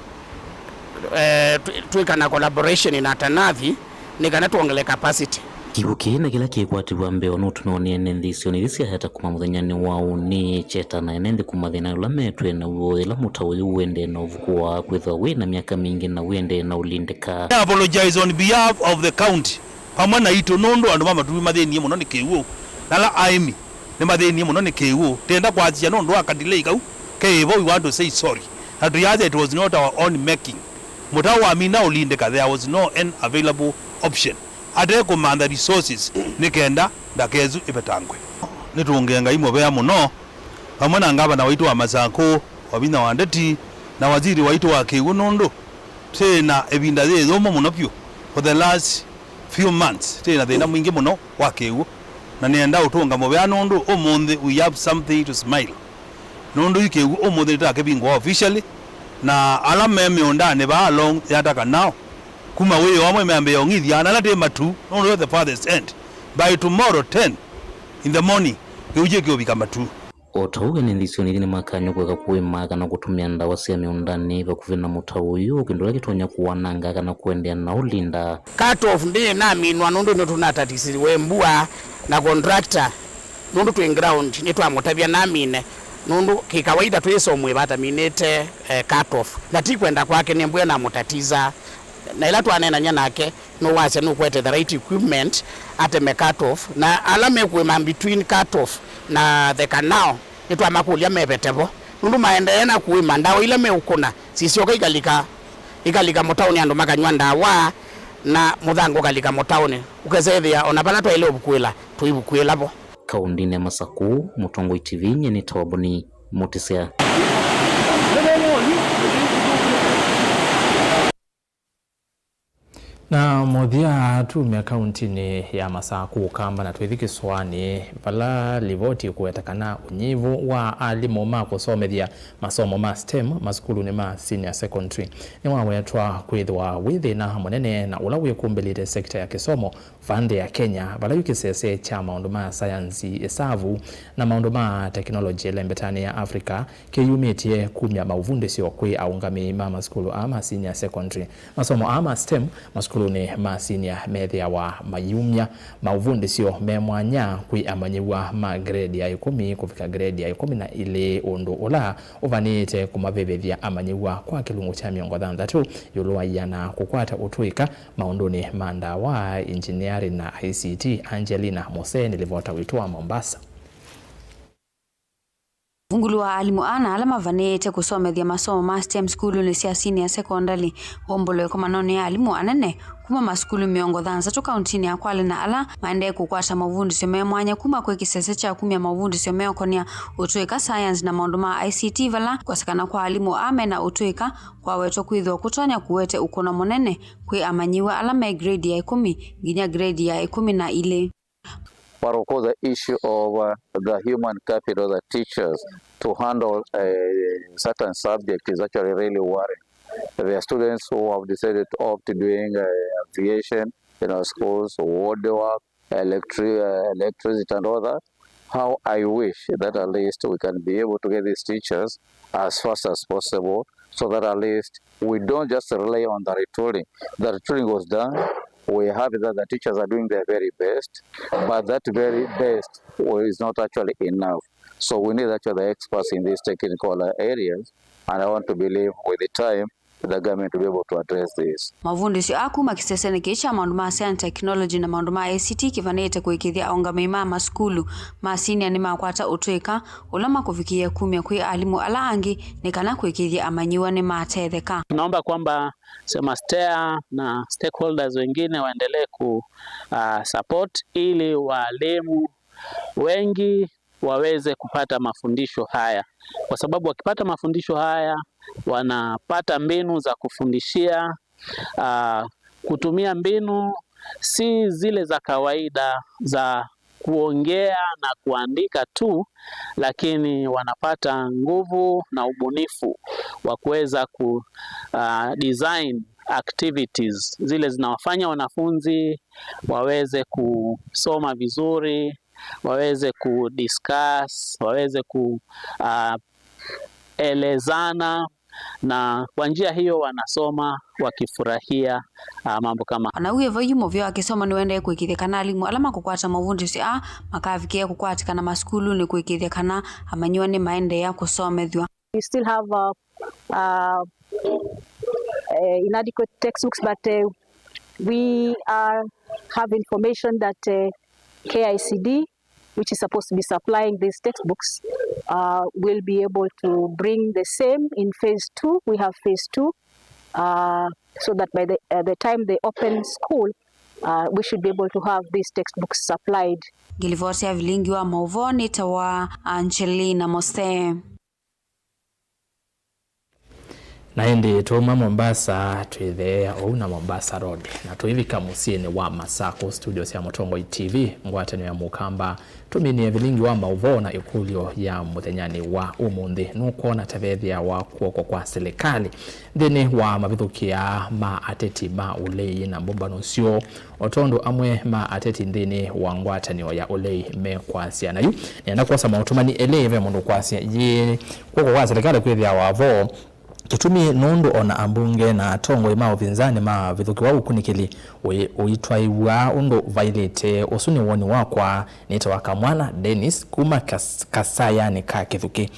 eh, twi- twĩka na collaboration na Tanathi nĩ kana twongele capacity. Kĩw'ũ kĩĩ na kĩla kĩkwatĩw'a mbee nũtũmĩwa nĩ ene nthĩ isionĩ ithi syaeta kuma mũthenyanĩ wa ũnĩ kyetana ene nthĩ kuma thĩna ũla metwĩe naw'o yĩla mũtao ũyũ ũendee na ũvuku wa kwĩthĩwa wĩ na myaka mingĩ na ũendee na ũlindĩka. I apologize on behalf of the county pamwe naitũ nũndũ andũ ma Matuvi mathĩnie mũno nĩ kĩw'ũ na ala aĩmi nĩmathĩnie mũno nĩ kĩw'ũ. Tenda kwasya nũndũ wa kadelay kau keĩvo, we want to say sorry. Na tũyasya it was not our own making. Mũtao wamina ũlindĩka, there was no an available option ate kũmantha resources nĩ kenda ndaka ĩsu ĩvetangwe. Nĩtũngĩe Ngai mũvea mũno, vamwe na ngavana waitũ wa Masakũ, Wavinya wa Ndeti, na waziri waitũ wa kĩw'ũ nũndũ twĩ na ĩvinda yĩ yũmũ mũno vyũ for the last few months. Twĩ na thĩna mwingĩ mũno wa kĩw'ũ, na nĩenda ũtũnga mũvea nũndũ ũmũnthĩ we have something to smile. Nũndũ yu kĩw'ũ ũmũnthĩ nĩtakĩvingũa officially, na ala me mĩũndanĩ vaa along Yata Canal, kuma wĩoo amwe meambĩĩa ũng'ithya, na ala tĩ Matu, nũndũ the farthest end. By tomorrow ten in the morning, kĩw'ũ kĩu kĩũvika Matu. O ta ũu, ene nthĩ isionĩ ithi nĩmakany'a kũeka kũĩma kana kũtũmĩa ndawa sya mĩũndanĩ vakuvĩ na mũtao ũyũ, kĩndũ kĩla kĩtonya kũwananga kana kũendeea na ũlinda. Cut off ndĩnaminwa nũndũ nĩtũnatatisiwe mbua na contractor, nũndũ twĩ ground nĩtwamũtavya namine, nũndũ kĩkawaida twĩsomwĩva ataminĩte, eh, cut off, na ti kwenda kwake, nĩ mbua namũtatisa. Na ĩla twaneenany'a nake, nũwasya nũkwete the right equipment ateme cut off, na ala mekũĩma between cut off na the canal nĩtwamakũlya mevete vo, nũndũ maendee na kũĩma, ndawa ila meũkũna sisyoka ikalika, ikalika mũtaũnĩ, andũ makanyw'a ndawa na mũthanga ũkalika mũtaũnĩ, ũkesethĩa ona vala twaĩle ũvukuĩla tũivukuĩla vo. Kaũndĩnĩ ya Masakũ, Mũtongoi T V nyie nĩtawa Boni Mũtĩsya. Na mũthya, tumya kaũntĩnĩ ya Masakũ Ũkamba na twĩthi kĩsũanĩ, vala livoti ĩkũweta kana ũnyivu wa alimũ ma kũsomethya masomo ma STEM masukulunĩ ma senior secondary nĩwawetwa kwĩthĩwa wĩ thĩna mũnene na ũla wĩkumbĩlĩte sekta ya kĩsomo vaa nthĩ ya Kenya, vala yu kĩsese kya maũndũ ma sayansi, ĩsavu, na maũndũ ma tekinolongyi ĩlembetanĩ ya Africa kĩyumĩtye kumya maũvundĩsyo kwĩ aũngamĩi ma masukulu aa ma senior secondary. Masomo aa ma STEM masukulunĩ ma senior methĩawa mayumya maũvundĩsyo me mwanya kwĩ amanyĩw'a ma grade ya ĩkũmi kũvika grade ya ĩkũmi na ilĩ, ũndũ ũla ũvanĩĩte kũmavĩvĩthya amanyĩw'a kwa kĩlungu kya mĩongo thanthatũ ĩũlũ wa iana kũkwata ũtũĩka maũndũnĩ ma ndawa, engineering na I C T. Angelina Mose nĩ livota witũ wa Mombasa. Vungulu wa alimũ ana ala mavanĩĩte kũsomethya masomo ma STEM sukulunĩ sya senior secondary waumbũlwe ĩkomanonĩ ya alimũ anene kuma masukulu mĩongo thanthatũ kauntinĩ ya Kwale, na ala maendee kũkwata maũvundĩsyo me mwanya kuma kwĩ kĩsese kya kumya maũvundĩsyo meũkonĩa ũtũĩka, science na maũndũ ma I C T, vala kũkosekana kwa alimũ aa mena ũtũĩka kwawetwa kwĩthĩwa kũtonya kũete ũkũno mũnene kwĩ amanyĩw'a ala me grade ya ĩkũmi nginya grade ya ĩkũmi na ilĩ. But of course, the issue of uh, the human capital, the teachers, to handle a certain subject is actually really worrying. There are students who have decided to opt doing uh, aviation, you know, schools, woodwork, electri- uh, electricity, and all that. How I wish that at least we can be able to get these teachers as fast as possible, so that at least we don't just rely on the retooling. The retooling was done. We have it that the teachers are doing their very best, but that very best is not actually enough. So we need actually the experts in these technical uh, areas, and I want to believe with the time the government to be able to address this. Mavundĩsyo aa kuma kĩsesenĩ kĩĩ kya maũndũ ma science, technology na maũndũ ma I C T kĩvanĩte kũĩkĩĩthya aũngamĩi ma masukulu ma senior nĩmakwata ũtũĩka ũla makũvikĩĩa kumya kwĩ alimũ ala angĩ nĩ kana kũĩkĩĩthya amanyĩw'a nĩmatetheka. Tunaomba kwamba SEMASTEA na stakeholders wengine waendelee ku uh, support ili walimu wengi waweze kupata mafundisho haya, kwa sababu wakipata mafundisho haya wanapata mbinu za kufundishia, uh, kutumia mbinu si zile za kawaida za kuongea na kuandika tu, lakini wanapata nguvu na ubunifu wa kuweza ku uh, design activities zile zinawafanya wanafunzi waweze kusoma vizuri, waweze kudiscuss, waweze ku, ah, elezana, na kwa njia hiyo wanasoma wakifurahia, ah, mambo kama. Ona ũu e vau, mũvĩa wa kĩsomo nĩwaendee kũĩkĩĩthya kana alimũ ala makũkwata maũvundĩsyo aa makavikĩĩa kũkwatĩkana masukulunĩ kũĩkĩĩthya kana amanyĩw'a nĩmaendeea kũsomethw'a. We still have, uh, uh, uh, inadequate textbooks, but, uh, we are, have information that, uh, K I C D, which is supposed to be supplying these textbooks, uh, will be able to bring the same in phase two. We have phase two, uh, so that by the, uh, the time they open school, uh, we should be able to have these textbooks supplied. Ngilivoti ya vilingi wa maũvoo nĩtawa Angelina Mose. Na ĩndĩ twauma Mombasa, twĩtheea ũu na Mombasa Road, na tũivika mũsyĩnĩ wa Masako, studio sya Mũtongoi T V, ngwatanĩo ya Mũkamba. Tũminĩe vilingi wa maũvoo na ĩkũlyo ya mũthenyanĩ wa ũmũnthĩ. Nũkwona ta vethĩawa kw'oko kwa silikalĩ nthĩnĩ wa mavithũkĩa ma ateti ma ũlei na mbũmbano syoo? O tondũ amwe ma ateti nthĩnĩ wa ngwatanĩo ya ũlei mekwasya, na yu nĩenda kwosa maũtũmani elĩ, ve mũndũ ũkwasya, yĩĩ kw'oko kwa silikalĩ kwĩthĩawa vo? Kĩtumi nũndũ ona ambunge na atongoi ma ũvinzani mavĩthũkĩwa ũkunĩkĩli ũi-, ũitwaĩw'a ũndũ vailĩte. Ũsu nĩ woni wakwa, nĩtawa Kamwana Dennis kuma Kas-, Kasayanĩ ka Kĩthukĩ.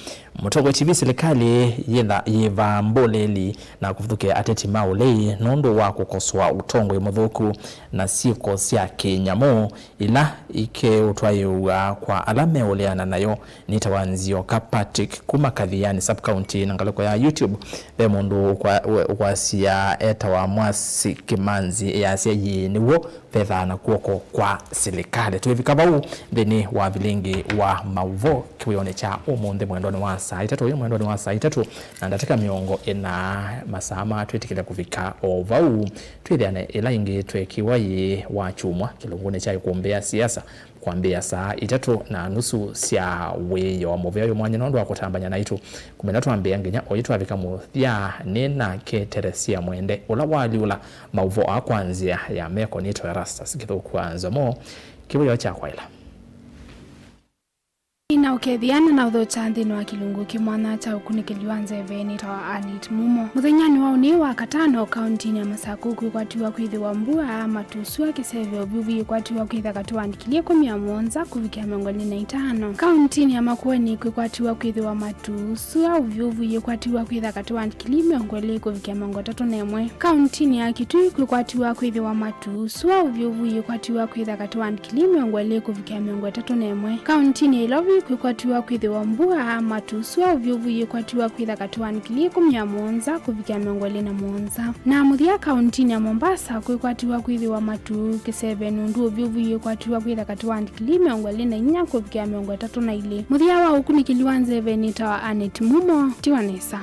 Mũtongoi T V, silikalĩ yĩtha-, yĩvaa mbũlĩli na kũvithũkĩa ateti ma ũlei nũndũ wa kũkosoa ũtongoi mũthũku na syĩko sya kĩnyamũ ila ikeũtwaĩw'a kwa ala meũleana nayo. Nĩtawa Nzioka Patrick kuma Kathiani sub-county, na ngalĩko ya YouTube ve mũndũ ũkwa-, we-, ũkwasya etawa Mwasi Kĩmanzi, easya, yĩĩ nĩw'o vethaa na kw'oko kwa silikalĩ. Twĩvika vau nthĩnĩ wa vilingi wa maũvoo kĩwĩonĩ kya ũmũnthĩ mwendonĩ wa saa itatũ, ũyũ mwendonĩ wa saa itatũ na ndatĩka mĩongo ĩna, masaa ma twĩtĩkĩle kũvika o vau. Twĩthĩane ĩla ĩngĩ twekiwa yĩĩ wa kyumwa kĩlungunĩ kya ikumbĩ ya siasa kwambĩĩa saa itatũ na nusu sya wĩoo. Mũvea ũyũ mwanya nũndũ wa kũtambany'a naitũ. Kumĩla twambĩĩa nginya oyu twavika mũthya, nĩ nake Teresia Mwende, ũla walyũla maũvoo aa kwa nzĩa ya meko. Nĩtawa Erastus Kĩthũku wa Nzomo. Kĩwĩoo kya kwaĩla. Ina ũkethĩana na ũthokya nthĩnĩ wa kĩlungu kĩ mwanya kya ũkunĩkĩli wa nzeve, nĩtawa Anit Mumo. Mũthenyanĩ wa ũnĩ wa katano, kauntinĩ ya Masakũ kwĩkwatiwa kwĩthĩwa mbua, matu sua kĩseve, ũvyũvu yĩkwatiwa kwĩtha katĩ wa ndikili ĩkũmi na mũonza kũvikĩa mĩongo ĩlĩ na itano. Kauntinĩ ya Makueni kwĩkwatiwa kwĩthĩwa matu sua, ũvyũvu yĩkwatiwa kwĩtha katĩ wa ndikili mĩongo ĩlĩ kũvikĩa mĩongo ĩtatũ na ĩmwe. Kauntinĩ ya Kitui kwĩkwatiwa kwĩthĩwa matu sua, ũvyũvu yĩkwatiwa kwĩtha katĩ wa ndikili mĩongo ĩlĩ kũvikĩa mĩongo ĩtatũ na ĩmwe. Kauntinĩ ya Ilovi kwĩkwatiwa kwĩthĩwa mbua, matu sua, ũvyũvu yĩkwatiwa kwĩtha katĩ wa ndikili ĩkũmi na mũonza kũvikĩa mĩongo ĩlĩ na mũonza. Na mũthya, kauntinĩ ya Mombasa kwĩkwatiwa kwĩthĩwa matu kĩseve nũndũ ũvyũvu yĩkwatiwa kwĩtha katĩ wa ndikili mĩongo ĩlĩ na inya kũvikĩa mĩongo ĩtatũ na ilĩ. Mũthya wa ũkunĩkĩli wa nzeve nĩtawa Annet Mumo, tiwa nesa.